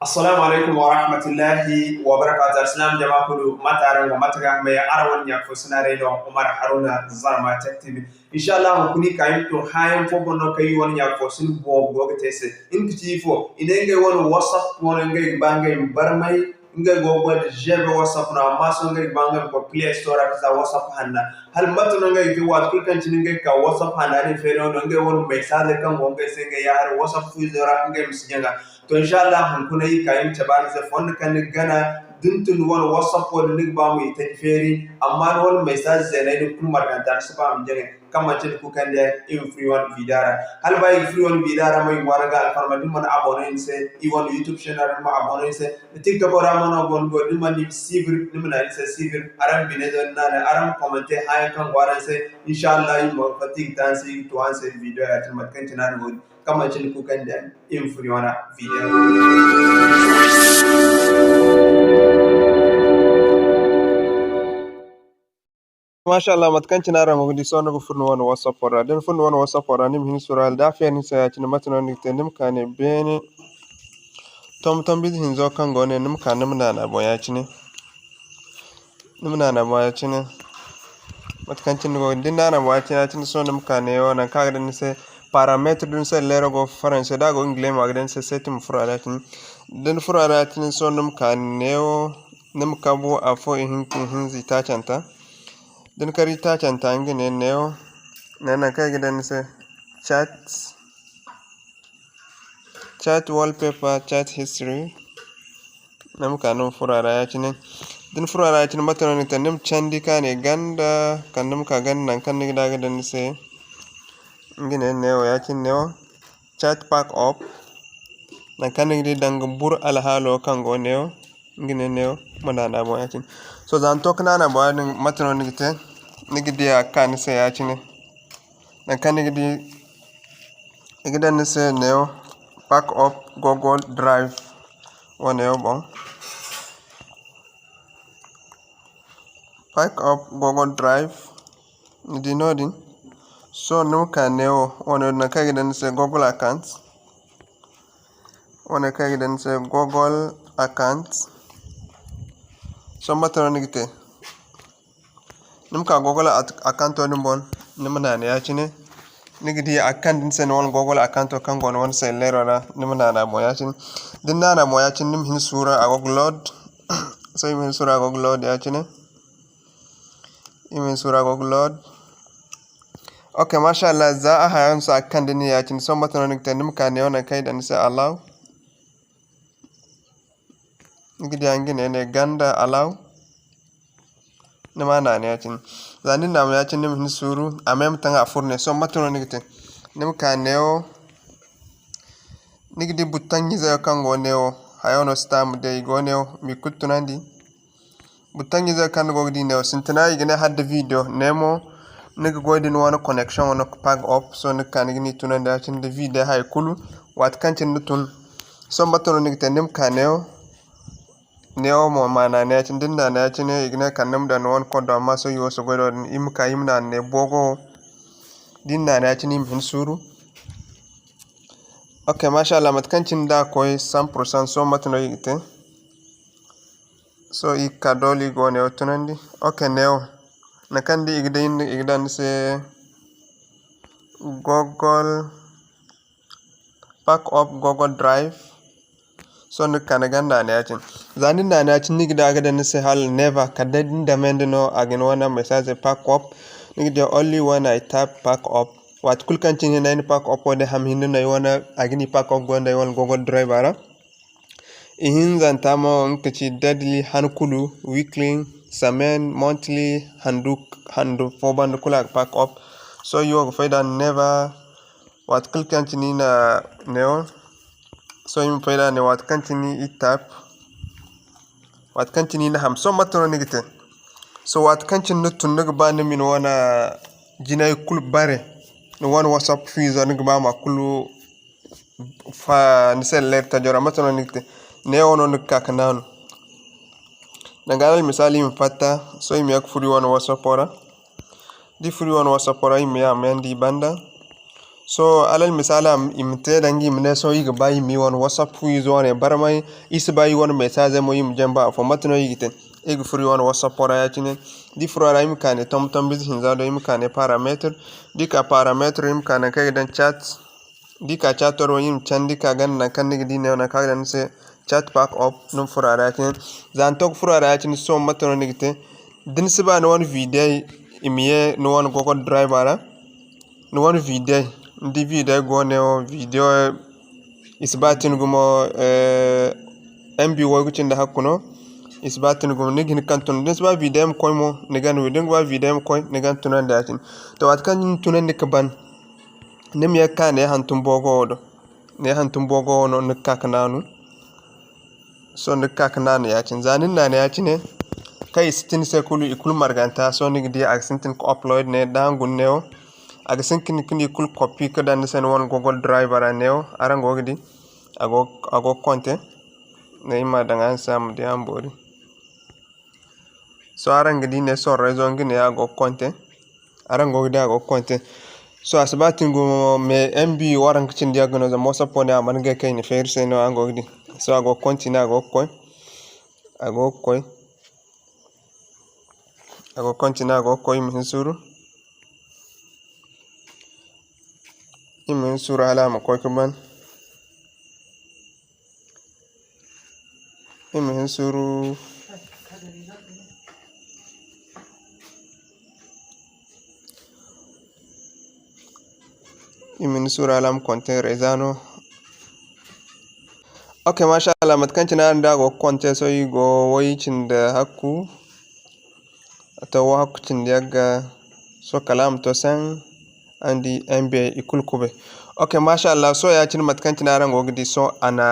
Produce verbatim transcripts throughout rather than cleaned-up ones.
Assalamu alaikum wa rahmatullahi wa barakatuh. Alsilaam jama kulu, mate araŋ go, mate ga may? Araŋ wane ɲa fo sinaray no, Umar Haruna, Zarma Tech T V. Inshallah, hunkuna i ka iri to hããyaŋ fo boŋ no kaŋ iri wane ɲa fo sina boobo go ga te se. Nga ga ci ifo? I ne ngey wane WhatsApp wane ngey ga ba ngey ma barmay, ngey go ga goy nda G B WhatsApp no, amma sohõ ngey ga ba ngey ma koy Play Store ra ka za WhatsApp hanna. Hala mate no ngey ga te, waati kulu kaŋ cine ngey ga ka WhatsApp hanna din feeri no, ngey wane message kaŋ go ngey se ngey ya hari WhatsApp fu izo ra, ngey ma si jaŋa. To, inshallah, hunkuna iri ka iri ma cabe araŋ se fondo kaŋ ni ga gana, da ni tun ni wane WhatsApp wo din, ni ga ba mo i taji feeri, amma ni wane message zeeney din kulu marganta ni si ba ma jaŋay, kaŋ manci ni kukandiyaŋ. Iri ma furo iri wane video ra. Hala ba iri ga furo iri wane video ra mo, iri ŋwaaray ga alfarma da ni mana abonné iri se, iri wane YouTube channel ra ni ma abonné iri se. Da TikTok ra mo no go ni go, da ni mana suivre, ni ma naŋ iri se suivre. Araŋ ma bine zo ni naanay, araŋ ma commenter hããyaŋ kaŋ go araŋ se. Inshallah, iri mo fatta iri ga te araŋ se, iri ga tu araŋ se video ya-cine mate kaŋ cine araŋ go. Kaŋ manci ni kukandiyaŋ, iri ma furo iri wane video. Masha Allah, mate kaŋ cine araŋ go ga di, sohõ ni ga furo ni wane WhatsApp ra. Da ni furo ni wane WhatsApp ra, ni ma hin suuru hala da a feeri ni se ya-cine, mate no ni ga te? Ni ma ka ne beene, tomtom-ize hinzo kaŋ go ne, ni ma ka ni ma naana boŋ ya-cine. Ni ma naana boŋ ya-cine. Mate kaŋ cine ni go ga di, da ni naana boŋ ya-cine, ya-cine sohõ ni ma ka neewo nangu kaŋ a ga daŋ ni se paramètre, da ni se leero go Faranse, da a go Ingile mo a ga daŋ ni se setting, ma furo a ra ya-cine. Da ni furo a ra ya-cine sohõ ni ma ka neewo, ni ma kabu afo, ihinka, ihinza, itaacanta. Da ni kar itaacanta nga ne neewo, ne nangu kaŋ i ga daŋ ni se chat. Chat wallpaper, chat history. Ni ma ka ni ma furo a ra ya-cine. Da ni furo a ra ya-cine, mate no ni ga te? Ni ma candi ka ne ganda, kala ni ma ka ganda nangu kaŋ ni ga di a ga daŋ ni se. Nga ne neewo ya-cine neewo. Chat pack up. Nangu kaŋ ni ga di danga buru alhaalo kaŋ go neewo. Nga ne neewo, ma naana boŋ ya-cine. So, za ni to ka naana boŋ ya-din, mate no ni ga te? Ni ga di a ga ka ni se ya-cine. Nangu kaŋ ni ga di, i ga daŋ ni se neewo, pack up Google Drive. Wo neewo boŋ. Pack up Google Drive. Ni di noodin? So, ni ma ka neewo, wo neewo nangu kaŋ i ga daŋ ni se Google account. Wo neewo kaŋ i ga daŋ ni se Google account. So, mate no ni ga te? Ni ma ka Google at-, account din boŋ, ni ma naana ya-cine. Ni ga di a ga kande ni se ni wane Google account kaŋ go ni wane selleero ra, ni ma naana boŋ ya-cine. Da ni naana boŋ ya-cine, ni ma hin suuru a go ga load. Sohõ i ma hin suuru a go ga load ya-cine. I ma hin suuru a go ga load. Ok, masha Allah, za a hayan se a ga kande ni ya-cine. Sohõ mate no ni ga te? Ni ma ka neewo nangu kaŋ i daŋ ni se allow. Ni ga di a nga ne, ne ganda allow. Ni ma naana ya-cine. Za ni naana ya-cine, ni ma hin suuru, a ma ye ma taŋ a furo ne. Sohõ mate no ni ga te? Ni ma ka neewo. Ni ga di button-ize kaŋ go neewo. Hayo no si taamu day, i go neewo. Ma i kulu tunandi. Button-ize kaŋ ni go ga di neewo, sintina i ga ne hala da video. Ne mo, ni ga goy da ni wane connection wane pack up. Sohõ ni ga ka ni ga ni tunandi ya-cine da video hay kulu. Waati kaŋ cine ni tun. Sohõ mate no ni ga te? Ni ma ka neewo. Neewo mo ma naana ya-cine, da ni naana ya-cine, i ga ne kala ni ma daŋ ni wane code, amma sohõ i wo si goy da wo-din, i ma ka, i ma naana ne boogo wo. Da ni naana ya-cine, i ma hin suuru. Ok, masha Allah, mate kaŋ cine da a koy cent pour cent, sohõ mate no i ga te? Sohõ i ga ka doole i go neewo tunandi. Ok, neewo. Nangu kaŋ ni di i ga daŋ, i ga daŋ ni se Google, pack up Google Drive. Sohõ ni ga ka ni ganda a ne ya-cine. Za ni naana ya-cine, ni ga di a ga daŋ ni se hala never, kala day da ni damandi no, a ga ni wane message pack up. Ni ga di only when I tap pack up. Waati kulu kaŋ cine ni na ay na pack up wo day ham hinne no ay wane, a ga ni pack up gonda ay wane Google Drive ra. Ihinzanta mo nga ka ci daily, han kulu, weekly, semaine, monthly, handu, handu fo banda kulu a ga pack up. Sohõ i wo ga fay da never, waati kulu kaŋ cine i na neewo. Sohõ i ma fay da ne waati kaŋ cine i tap, waati kaŋ cine i na ham. Sohõ mate no ni ga te? Sohõ waati kaŋ cine ni tun, ni ga ba ni ma ni wane jinay kulu bare, ni wane WhatsApp fiizo, ni ga ba ma kulu fa ni selleer tajo ra, mate no ni ga te? Neewo no ni ga ka ga naanu. Danga alal misaali, i ma fatta, sohõ i ma ye ga furo i wane WhatsApp ra. Da i furo i wane WhatsApp ra, i ma ye a ma yaŋ di banda. Sohõ, alal misaali, i ma te danga i ma ne, sohõ, i ga ba i ma i wane WhatsApp fu ize wane barmay, i si ba i wane message mo i ma jamba afo. Mate no i ga te? I ga furo i wane WhatsApp ra ya-cine. Da i furo a ra, i ma ka ne tomtom bize hinza do, i ma ka ne paramètre. Da i ka paramètre, i ma ka nangu kaŋ i ga daŋ chat. Da i ka chat do, i ma candi ka ganda nangu kaŋ ni ga di ne, nangu kaŋ a ga daŋ ni se chat pack up, ni ma furo a ra ya-cine. Za ni to ga furo a ra ya-cine, sohõ mate no ni ga te? Da ni si ba ni wane video i ma ye ni wane Google Drive ra, ni wane video, ni di video go ne wo, video i si ba tin gumo, eh, M B waygu cindi hakku no, i si ba tin gumo, ni ga hin kaŋ tun. Da ni si ba video ma koy mo, ni ga ni wi. Da ni ga ba video ma koy, ni ga ni tunandi ya-cine. To, waati kaŋ ni tunandi ka ban, ni ma ye ka ka ne hantum boogo wo do. Ne hantum boogo wo no ni ga ka ka naanu. Sohõ ni ga ka ka naanu ya-cine. Za ni na naanu ya-cine, kaŋ i si tin se kulu, i kulu marganta, sohõ ni ga di a ga sintin ka upload ne, da hangu ne wo. A ga sintin ka ni kulu copy ka daŋ ni se ni wane Google Drive ra ne wo. Araŋ go ga di, a go, a go ga konte. Ne i ma daŋ araŋ se a ma di a ma boori. Sohõ araŋ ga di ne, sohõ réseau nga ne a go ga konte. Araŋ go ga di a go ga konte. Sohõ a si ba tin gumo, mais M B waranka cindi yagga no, zama WhatsApp wo ne a mana gay kaŋ i na feeri se no araŋ go ga di. Sohõ a go ga continue, a go ga koy. A go ga koy. A go ga continue, a go ga koy, i ma hin suuru. I ma hin suuru hala a ma koy ka ban. I ma hin suuru. I ma hin suuru hala a ma konte réseau no. Ok, masha Allah, mate kaŋ cine araŋ da a go ga konte, sohõ i go way cindi hakku. A to wo hakku cindi yagga, sohõ kala a ma to saŋ, araŋ di M B i kulu kubay. Ok, masha Allah, sohõ ya-cine mate kaŋ cine araŋ go ga di, sohõ a na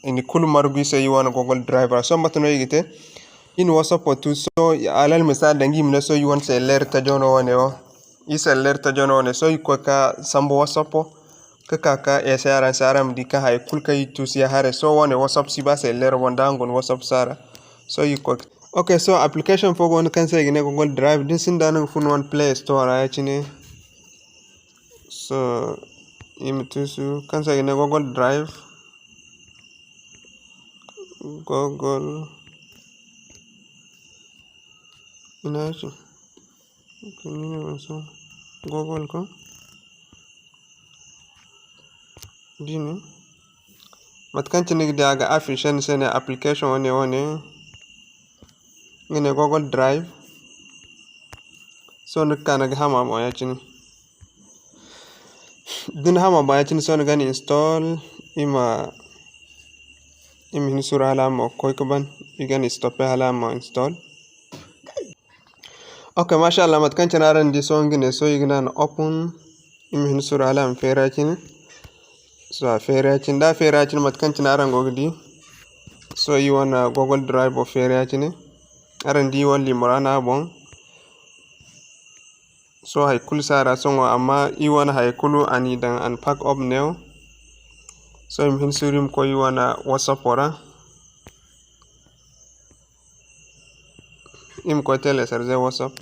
i na kulu margu i se, i wane Google Drive ra. Sohõ mate no i ga te? I na WhatsApp wo tu, sohõ alal misaali, danga i ma ne, sohõ i wane cellulaire tajo no wane wo. I cellulaire tajo no wane, sohõ i ga koy ka sambu WhatsApp wo, ka ka ka essayer araŋ se, araŋ ma di kaŋ hay kulu kaŋ i tuusu ya haray. Sohõ wane WhatsApp si ba cellulaire boŋ, da araŋ go no WhatsApp si a ra. Sohõ i ga koy ka Ok, sohõ application fo go no kaŋ se i ga ne Google Drive. Da ni sinda no ga furo ni wane Play Store ra ya-cine. Sohõ i ma tuusu kaŋ se i ga ne Google Drive. Google. Ina ci. Google ko. Di ne. Mate kaŋ cine ni ga di a ga afficher ni se ne application wane, wane, nga ne Google Drive. Sohõ ni ga ka ni ga hama boŋ ya-cine. Da ni hama boŋ ya-cine, sohõ ni ga ni install, i ma, i ma hin suuru hala a ma koy ka ban, i ga ni stoppe hala a ma install. Ok, masha Allah, mate kaŋ cine araŋ di sohõ nga ne, sohõ i ga naana open, i ma hin suuru hala a ma feeri ya-cine. Sohõ a feeri ya-cine, da a feeri ya-cine, mate kaŋ cine araŋ go ga di, sohõ i wane Google Drive wo feeri ya-cine. Araŋ di i wane liimora no a boŋ. Sohõ hay kulu si a ra sohõ, amma i wane hay kulu a n'i daŋ a na pack up neewo. Sohõ i ma hin suuru i ma koy i wane WhatsApp wo ra. I ma koy télécharger WhatsApp.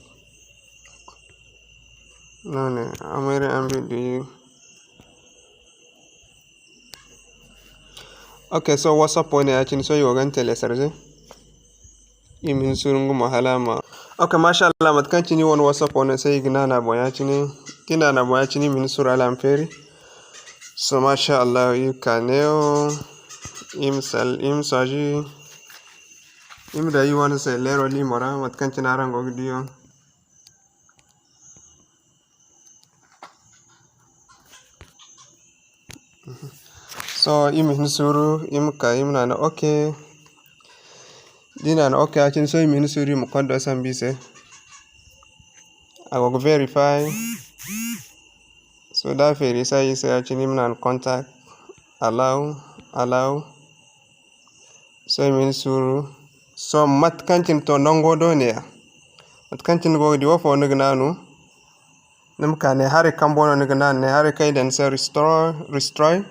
Noone, a mayray araŋ ma di. Ok, sohõ WhatsApp wo ne ya-cine, sohõ i go ga ni télécharger. I ma hin suuru nga mo hala a ma. Ok, masha Allah, mate kaŋ cine i wane WhatsApp wo ne se i ga naana boŋ ya-cine. Da i naana boŋ ya-cine, i ma hin suuru hala a ma feeri. Sohõ masha Allah, i ga ka neewo, i ma sal-, i ma saaji. I ma daŋ i wane cellulaire liimo ra, mate kaŋ cine araŋ go ga di yaŋ. Sohõ i ma hin suuru, i ma ka, i ma naana ok. Da i naana ok ya-cine, sohõ i ma hin suuru, i ma konda sambu i se. A go ga verify. Sohõ da a feeri i se, i se ya-cine, i ma naana contact. Allow, allow. Sohõ i ma hin suuru. Sohõ mate kaŋ cine to nango do neeya. Mate kaŋ cine ni go ga di, wo fo ni ga naanu. Ni ma ka ne haray kambo no ni ga naanu, ne haray kaŋ i daŋ ni se restore, restore.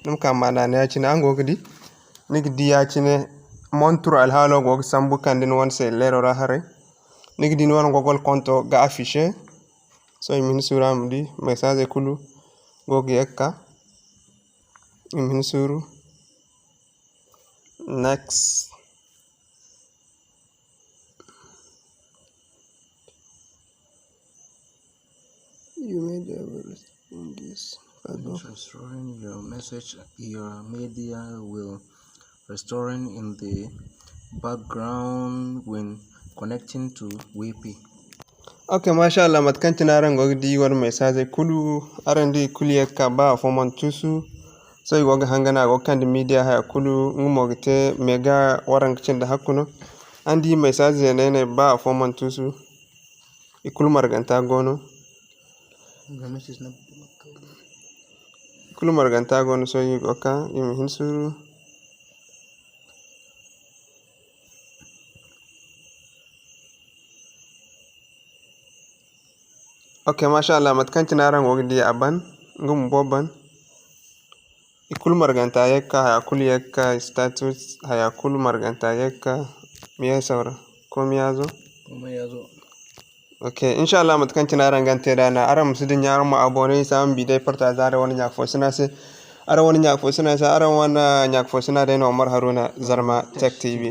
Ni ma ka ma naanu ya-cine, araŋ go ga di. Ni ga di ya-cine monture alhaalo go ga sambu kande ni wane cellulaire ra haray. Ni ga di ni wane Google konto ga afficher. Sohõ i ma hin suuru a ma di message kulu. Go ga ye ga ka. I ma hin suuru. Next. You may be able to in this. Finish restoring your message. Your media will restoring in the background when connecting to Wi-Fi. Ok, masha Allah, mate kaŋ cine araŋ go ga di wane message kulu, araŋ di kulu ye ga ka ba afo mana tuusu. Sohõ i go ga hangan a go ga kande media haya kulu, nga mo ga te mega waranka cindi hakku no. Araŋ di message ne, ne ba afo mana tuusu. I kulu marganta go no. Kulu marganta go no, sohõ i go ga ka, i ma hin suuru. Ok, masha Allah, mate kaŋ cine araŋ go ga di a ban, nga bumbo ban. I kulu marganta ye ga ka, haya kulu ye ga ka, status, haya kulu marganta ye ga ka, miya saura, ko miya zo. Ok, insha Allah, mate kaŋ cine araŋ ga te da na, araŋ ma si dinya, araŋ ma abonné, i si araŋ bi day partager araŋ wane ɲa fo sina se. Araŋ wane ɲa fo sina se, araŋ wane ɲa fo sina day no Omar Haruna, Zarma Tech T V.